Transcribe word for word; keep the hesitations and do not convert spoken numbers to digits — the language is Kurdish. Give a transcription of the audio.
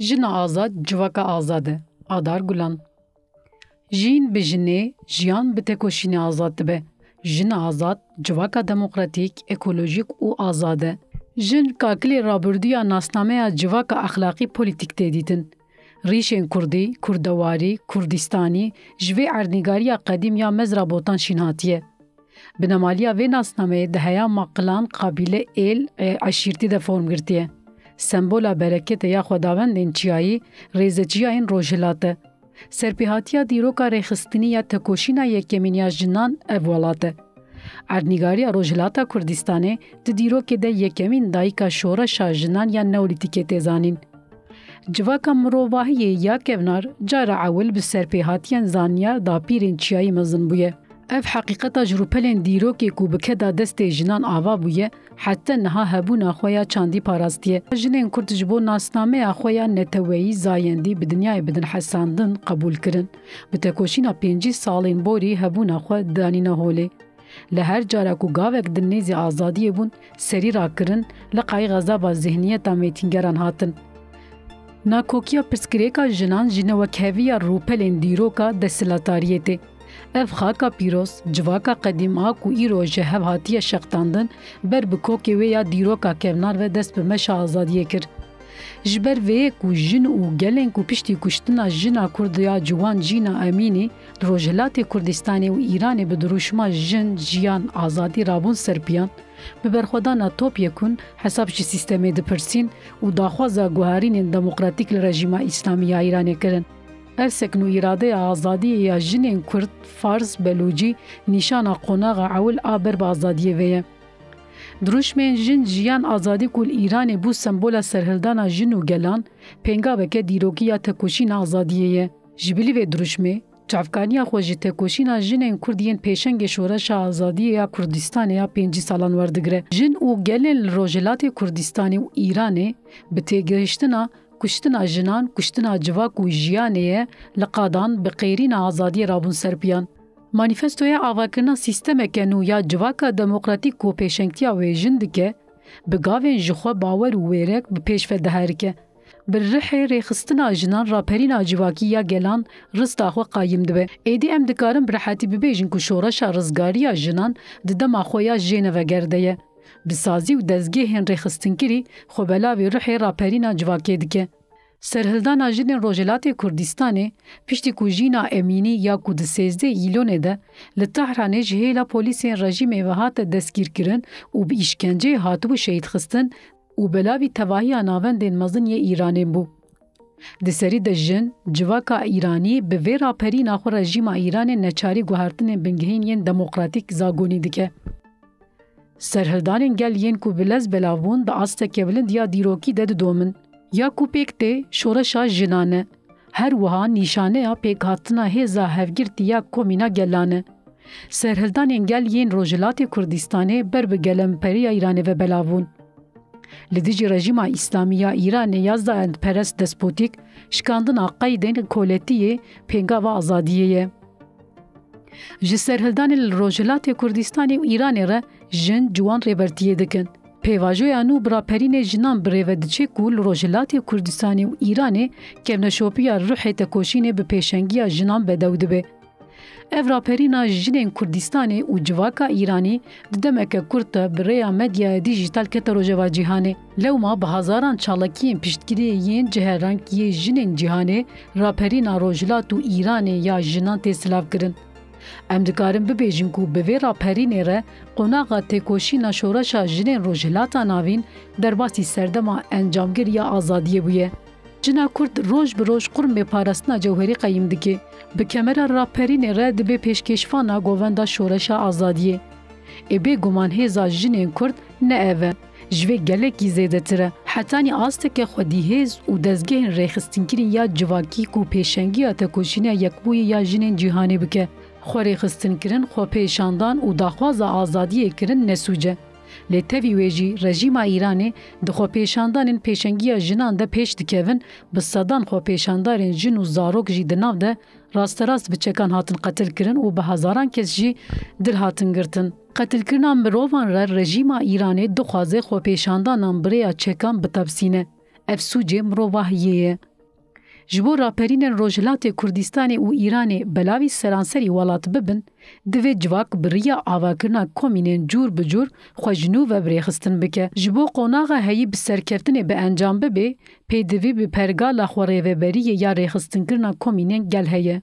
Jina azad, civaka azad e. Adar Gulan. Jin bi jinê, jiyan bi tekoşînê azad dibe. Jin azad, civaka demokratîk, ekolojîk û azad e. Jin kakilê rabirdûya nasnameya civaka exlaqî polîtîk tê dîtin. Rîşên kurdî, kurdewarî, kurdistanî ji vê erdnîgariya qedîm ya mezra botan şîn hatiye. Binemaliya vê nasnameyê di heyama qilan, qabîle, êl, e, eşîrtî de form girtiye. Sembola bereketê ya xwedawendên çiyayî, rêzeçiya yên rojhilat e. Serpêhatiya dîroka rêxistinî ya tekoşîna yekemîn ya jinan ev welat e. Erdnîgariya Rojhilata Kurdistanê di dîrokê de yekemîn dayika şoreşa jinan ya neolîtîkê tê zanîn. Civaka mirovahiyê ya kevnar cara ewil bi serpêhatiyên zanyar dapîrên çiyayî mezin bûye. Ev heqîqeta ji rûpelên dîrokê ku bi keda destê jinan ava bûye, heta niha hebûna xwe ya çandî parastiye. Jinên Kurd ji bo nasnameya xwe ya neteweyî zayendî bi dinyayê bidin hesandin qebûl kirin. Bi tekoşîna pêncî salên borî hebûna xwe danîne holê. Li her cara ku gavek di nêzî azadiyê bûn, serî rakirin, liqayî xezaba zihniyeta mêtîngeran hatin. Nakokiya pirsgirêka jinan ji newekheviya rûpelên dîroka desthilatariyê tê. Ev xaka pîroz, civaka qedîm a ku îro ji hev hatiye şextandin, ber bi kokê wê ya dîroka kevnar ve dest bi meşa azadiyê kir. Ji ber vê yê ku jin û gelên ku piştî kuştina jina Kurd ya ciwan Jîna Emînî li Rojhilatê Kurdistanê û Îranê bi dirûşma jin, jiyan, azadî rabûn ser piyan, bi berxwedana top yekun hesab ji sîstemê dipirsîn û daxwaza guherînên demokratîk li rejîma Îslamî ya Îranê kirin. Ev sekn û îradeya azadiyê ya jinên Kurd, Fars, Belûcî nîşana qonaxa ewil a ber bi azadiyê ve ye. Dirûşmên jin, jiyan, azadî ku li Îranê bû sembola serhildana jin û gelan, pêngaveke dîrokî ya tekoşîna azadiyê ye. Ji bilî vê dirûşmê, çavkaniya xwe ji tekoşîna jinên Kurd yên pêşengê şoreşa azadiyê ya Kurdistanê ya pêncî salan werdigire. Jin û gelên li Rojhilatê Kurdistanê û Îranê bi têgihiştina kuştina jinan, kuştina civak û jiyanê ye, li qadan bi qêrîna azadiyê rabûn ser piyan. Manîfestoya avakirina sîstemeke nû ya civaka demokratîk ku pêşengtiya wê jin dike, bi gavên ji xwe bawer û wêrek bi pêş ve diherike. Bi rihê rêxistina jinan raperîna civakî ya gelan rista xwe qayîm dibe. Êdî em dikarin bi rehetî bibêjin ku şoreşa rizgariya jinan di dema xwe ya jê neveger de ye. Bi sazî û dezgehên rêxistinkirî xwe belavî rihê raperîna civakê dike. Serhildana jinên Rojhilatê Kurdistanê, piştî ku Jîna Emînî ya ku di sêzdeh Îlonê de li Tehranê ji hêla polîsên rejîmê ve hate destgîrkirin û bi îşkenceyê hatibû şehîdxistin û belavî tevahiya navendên mezin yê Îranê bû. Di serî de jin, civaka Îranî bi vê raperîna xwe rejîma Îranê neçarî guhertinên bingehîn yên demokratîk zagonî dike. Serhildanên gel yên ku bi lez belav bûn di asteke bilind ya dîrokî de didomin. Ya ku pêk tê şoreşa jinan e. Her wiha nîşaneya pêkhatina hêza hevgirtî ya komîna gelan e. Serhildanên gel yên Rojhilatê Kurdistanê ber bi gelemperîya Îranê ve belav bûn. Li dijî rejîma Îslamî ya Îranê ya zayendperest despotîk, şikandina qeydên koletiyê pêngava azadiyê ye. Ji serhildanê li Rojhilatê Kurdistanê û Îranê re jin ciwan rêbertiyê dikin. Pêvajoya nû bi raperînê jinan bi rê ve diçe ku li Rojhilatê Kurdistanê û Îranê kevneşopiya ruhê tekoşînê bi pêşengiya jinan bedew dibe. Ev raperîna jinên Kurdistanê û civaka Îranî di demeke kurt de bi rêya medyaya dîjîtal kete rojeva cîhanê. Lewma bi hezaran çalakiyên piştgiriyê yên ciherreng yê jinên cîhanê raperîna Rojhilat û Îranê ya jinan tê silavkirin. Em dikarin bibêjin ku bi vê raperînê re qonaxa têkoşîna şoreşa jinên Rojhilata Navîn derbasî serdema encamgir ya azadiyê bûye. Jina Kurd roj bi roj qurmê parastina cewherî qeyîm dike. Bi kemera raperînê re dibe pêşkêşvana govenda şoreşa azadiyê. Ê bêguman hêza jinên Kurd ne ev e. Ji vê gelekî zêdetir e. Hetanî asteke xwedîhêz û dezgehên rêxistinkirî ya civakî ku pêşengiya tekoşîna yekbûyî ya jinên cîhanê bike. Xwerêxistinkirin, xwepêşandan û daxwaza azadiyê kirin nesûc e. Lê tevî wê jî rejîma Îranê di xwepêşandanên pêşengiya jinan de pêş dikevin, bi sedan xwepêşandarên jin û zarok jî di nav de rasterast bi çekan hatin qetilkirin û bi hezaran kes jî dil hatin girtin. Qetilkirina mirovan re rejîma Îranê dixwaze xwepêşandanan bi rêya çekan bitepsîne. Ev sûcê mirovahiyê ye. Ji bo raperînên Rojhilatê Kurdistanê û Îranê belavî seranserî welat bibin, divê civak bi riya avakirina komînên cûr bi cûr xwe ji nû ve bi rêxistin bike. Ji bo qonaxa heyî bi serkeftinê bi encam bibê, pêdivî bi pergala xwerêveberiyê ya rêxistinkirina komînên gel heye.